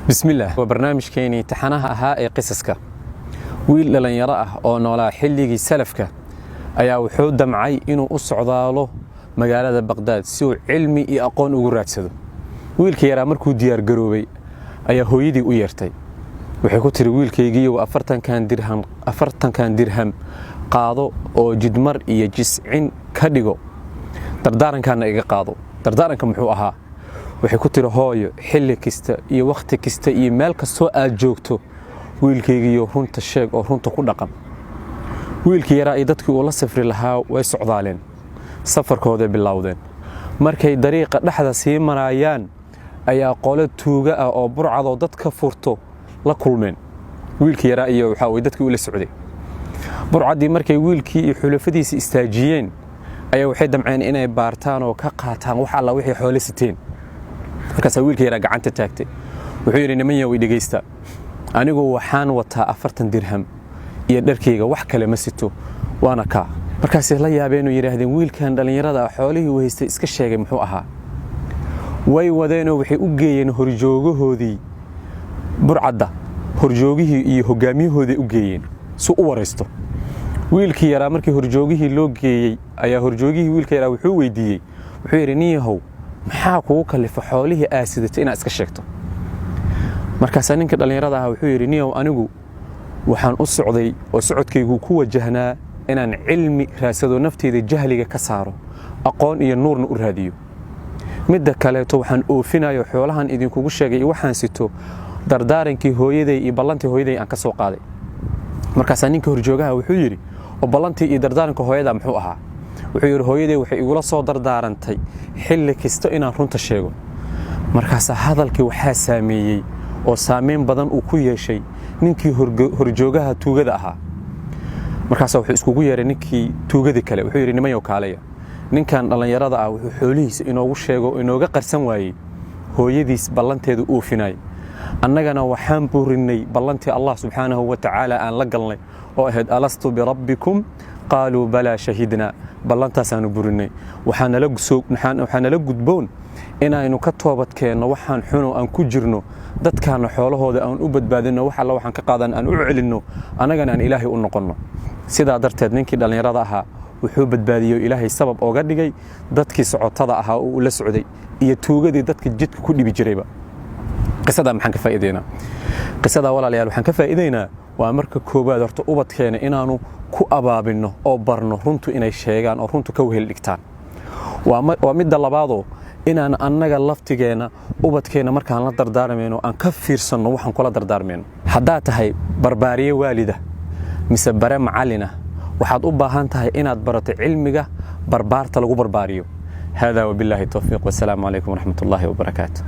Bismillaah, waa barnaamijkeenii taxanaha ahaa ee qisaska. Wiil dhallinyaro ah oo noolaa xilligii salafka ayaa wuxuu damcay inuu u socdaalo magaalada Baqdaad si uu cilmi iyo aqoon ugu raadsado. Wiilka yaraa markuu diyaargaroobay ayaa hooyadii u yeertay. Waxay ku tiri: "Wiilkaygiiyow, 40-kan dirham qaado oo jidmar iyo jiscin ka dhigo, dardaarankaana iga qaado." Dardaaranka muxuu ahaa? Waxay ku tiri: "Hooyo, xilli kasta iyo wakhti kasta iyo meel kastoo aad joogto, wiilkaygiiyo, runta sheeg oo runta ku dhaqan." Wiilkii yaraa iyo dadkii uu la safri lahaa way socdaaleen, safarkooday bilowdeen. Markay dariiqa dhexda sii maraayaan ayaa qolo tuuga ah oo burcadoo dadka furto la kulmeen. Wiilkii yaraa iyo waxaa way dadkii ula socday burcaddii, markay wiilkii iyo xulafadiisii istaajiyeen ayaa waxay damceen inay baartaan oo ka qaataan wax alla wixii xoole siteen. Markaasaa wiilka yaraa gacanta taagtay. Wuxuu yidhi: "Niman yahow, dhegaysta, anigu waxaan wataa 40 dirham iyo dharkayga, wax kale ma sito, waana kaa." Markaasay la yaabeenoo yidhaahdeen: "Wiilkan dhallinyarada ah xoolihii uu haystay iska sheegay muxuu ahaa?" Way wadeenoo waxay u geeyeen horjoogahoodii burcadda, horjoogihii iyo hogaamiyahooday u geeyeen si u waraysto. Wiilkii yaraa markii horjoogihii loo geeyey ayaa horjoogihii wiilka yaraa wuxuu weydiiyey, wuxuu yidhi: "Nin yahow, maxaa kugu kallifa xoolihii aad sidatay inaad iska sheegto?" Markaasaa ninka dhallinyarada ah wuxuu yidhi: "Niyow, anigu waxaan u socday oo socodkaygu ku wajahnaa inaan cilmi raadsado, nafteyda jahliga ka saaro, aqoon iyo nuurna u raadiyo. Midda kaleeto, waxaan oofinayo xoolahan idinkugu sheegay iyo waxaan sito dardaarankii hooyaday iyo ballantii hooyaday aan ka soo qaaday." Markaasaa ninka horjoogaha wuxuu yidhi: "Oo ballantii iyo dardaaranka hooyada muxuu ahaa?" Wuxuu yidhi: "Hooyaday waxay igula soo dardaarantay xilli kasta inaan runta sheego." Markaasaa hadalkii waxaa saameeyey oo saameyn badan uu ku yeeshay ninkii horjoogaha tuugada ahaa. Markaasaa wuxuu iskugu yeeray ninkii tuugadii kale. Wuxuu yidhi: "Nimanyow, kaalaya, ninkan dhallinyarada ah wuxuu xoolihiisa inoogu sheego oo inooga qarsan waayey hooyadiis ballanteeda oofinay. Annagana waxaan burinnay ballantii Allah subxaanahu wa tacaala aan la galnay oo ahayd 'Alastu birabbikum qaaluu balaa shahidnaa.' Ballantaasaanu burinnay. Waxaa nala gudboon inaynu ka toobad keenno waxaan xuno aan ku jirno, dadkaana xoolahooda aan u badbaadinno, wax alla waxaan ka qaadan aan u celinno, annagana aan Ilaahay u noqonno." Sidaa darteed ninkii dhallinyarada ahaa wuxuu badbaadiyey oo Ilaahay sabab ooga dhigay dadkii socotada ahaa oo uu la socday iyo tuugadii dadka jidka ku dhibi jirayba. Qisadaa maxaan ka faa'iideynaa? Qisadaa, walaalayaal, waxaan ka faa'iideynaa waa marka koowaad, horta ubadkeena inaanu ku abaabinno oo barno runtu inay sheegaan oo runtu ka wehel dhigtaan. Waa midda labaadoo, inaan annaga laftigeenna ubadkeenna markaan la dardaarmayno aan ka fiirsanno waxaan kula dardaarmayno. Haddaad tahay barbaariye waalida mise bare macallina, waxaad u baahan tahay inaad barato cilmiga barbaarta lagu barbaariyo. Hada wabilaahi towfiiq, wasalaamu calaykum waraxmat ullaahi wabarakaatu.